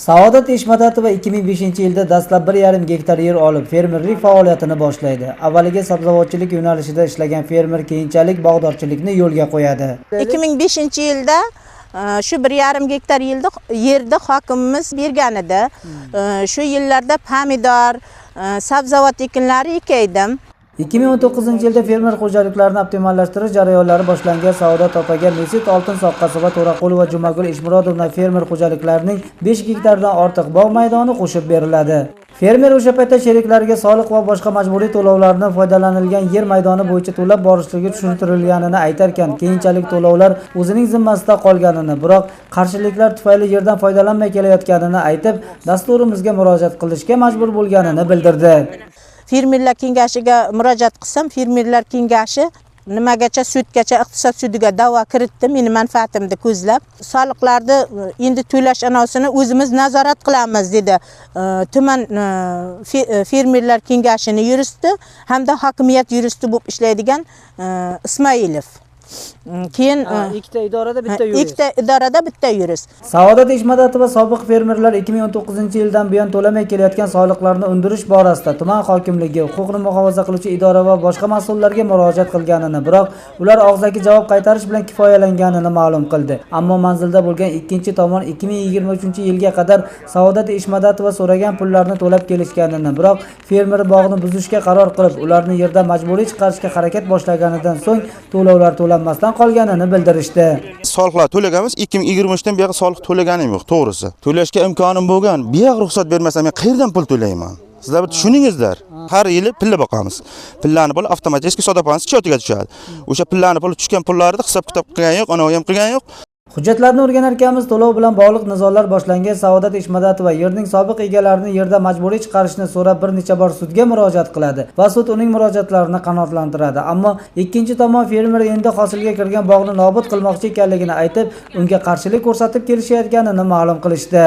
Saodat Eshmadatova 2005-yilda dastlab 1,5 gektar yer olib, fermerlik faoliyatini boshlaydi. Avvaliga sabzavotchilik yo'nalishida ishlagan fermer keyinchalik bog'dorchilikni yo'lga qo'yadi. 2005-yilda shu 1,5 gektar yerda hokimimiz bergan edi. Shu yillarda pomidor, sabzavot ekinlari ekaydim. 2019-yilda fermer xo'jaliklarini optimallashtirish jarayonlari boshlangan Saodat opaga Mesit oltin soqqasi va To'raqulova Jumagul Eshmurodovna fermer xo'jaliklarining 5 gektardan ortiq bog' maydoni qo'shib beriladi. Fermer o'sha paytda sheriklariga soliq va boshqa majburiy to'lovlarni foydalanilgan yer maydoni bo'yicha to'lab borishligi tushuntirilganini aytarkan, keyinchalik to'lovlar o'zining zimmasida qolganini, biroq qarshiliklar tufayli yerdan foydalanmay kelayotganini aytib, dasturimizga murojaat qilishga majbur bo'lganini bildirdi. Fermerlar kengashiga murojaat qilsam, fermerlar kengashi nimagacha sudgacha, iqtisod sudiga da'vo kiritdi meni manfaatimni ko'zlab. Soliqlarni endi to'lash anosini o'zimiz nazorat qilamiz dedi. Tuman fermerlar kengashini yuristi hamda hokimiyat yuristi bo'lib ishlaydigan Ismoilov. Keyin ikkita idorada bitta yurist. Ikkita idorada bitta yurist. Saodat Eshmadatova sobiq fermerlar 2019-yildan buyon to'lamay kelayotgan soliqlarni undirish borasida tuman hokimligi, huquqni muhofaza qiluvchi idora va boshqa mas'ullarga murojaat qilganini, biroq ular og'zaki javob qaytarish bilan kifoyalanganini ma'lum qildi. Ammo manzilda bo'lgan ikkinchi tomon 2023-yilga qadar Saodat Eshmadatova so'ragan pullarni to'lab kelishganini, biroq fermer bog'ni buzishga qaror qilib, ularni yerdan majburiy chiqarishga harakat boshlaganidan so'ng to'lovlar to'lanmasdan qolganini bildirishdi. Soliqlar to'laganmiz, 2023 dan buyog'i soliq to'laganim yo'q, to'g'risi. To'lashga imkonim bo'lgan, buyog'i ruxsat bermasa men qayerdan pul to'layman? Sizlar bir tushuningizlar. Har yili pilla boqamiz. Pillani puli avtomatik Sodopani schyotiga tushadi. O'sha pillani puli tushgan pullarni hisob-kitob qilgan yo'q, ana u ham qilgan yo'q. Hujjatlarni o'rganar ekanmiz, to'lov bilan bog'liq nizolar boshlangan Saodat Eshmadatova yerning sobiq egalarini yerda majburiy chiqarishni so'rab bir necha bor sudga murojaat qiladi va sud uning murojaatlarini qanoatlantiradi. Ammo ikkinchi tomon fermer endi hosilga kirgan bog'ni nobud qilmoqchi ekanligini aytib, unga qarshilik ko'rsatib kelishayotganini ma'lum qilishdi.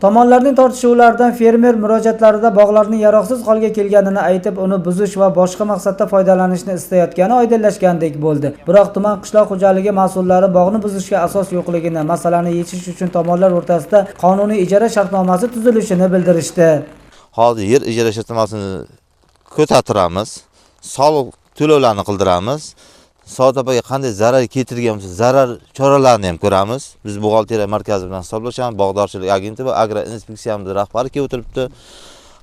Tomonlarning tortishuvlaridan fermer murojaatlarida bog'larning yaroqsiz holga kelganini aytib, uni buzish va boshqa maqsadda foydalanishni istayotgani oydinlashgandek bo'ldi. Biroq tuman qishloq xo'jaligi mas'ullari bog'ni buzishga asos yo'qligini, masalani yechish uchun tomonlar o'rtasida qonuniy ijara shartnomasi tuzilishini bildirishdi. Hozir yer ijara shartnomasini ko'tartiramiz, soliq to'lovlarini qildiramiz. Saodat opaga qanday zarar keltirgan bo'lsa, zarar choralarini ham ko'ramiz. Biz buxgalteriya markazi bilan hisoblashamiz, bog'dorchilik agenti va agro inspeksiyamiz rahbari kelib o'tiribdi.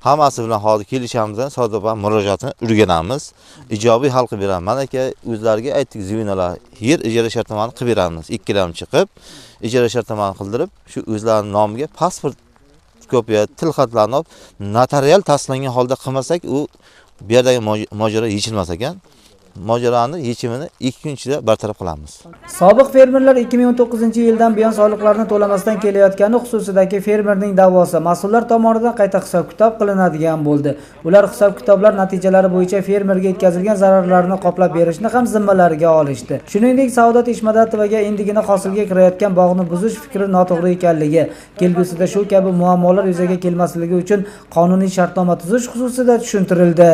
Hammasi bilan hozir kelishamiz, Saodat opa murojaatini o'rganamiz. Ijobiy hal qilib beramiz. Mana aka o'zlariga aytdik, zvenolar yer ijara shartnomani qilib beramiz. Ikkilam chiqib, ijara shartnomani qildirib, shu o'zlarining nomiga pasport kopiya, tilxatlarni olib, notarial tasdiqlangan holda qilmasak, u bu yerdagi mojaro yechilmas ekan. Mojaroni yechimini 2 kun ichida bartaraf qilamiz. Sobiq fermerlar 2019-yildan buyon soliqlarni to'lamasdan kelayotgani xususidagi fermerning da'vosi mas'ullar tomonidan qayta hisob-kitob qilinadigan bo'ldi. Ular hisob-kitoblar natijalari bo'yicha fermerga yetkazilgan zararlarni qoplab berishni ham zimmalariga olishdi. Shuningdek, Saodat Eshmadatovaga endigina hosilga kirayotgan bog'ni buzish fikri noto'g'ri ekanligi, kelgusida shu kabi muammolar yuzaga kelmasligi uchun qonuniy shartnoma tuzish xususida tushuntirildi.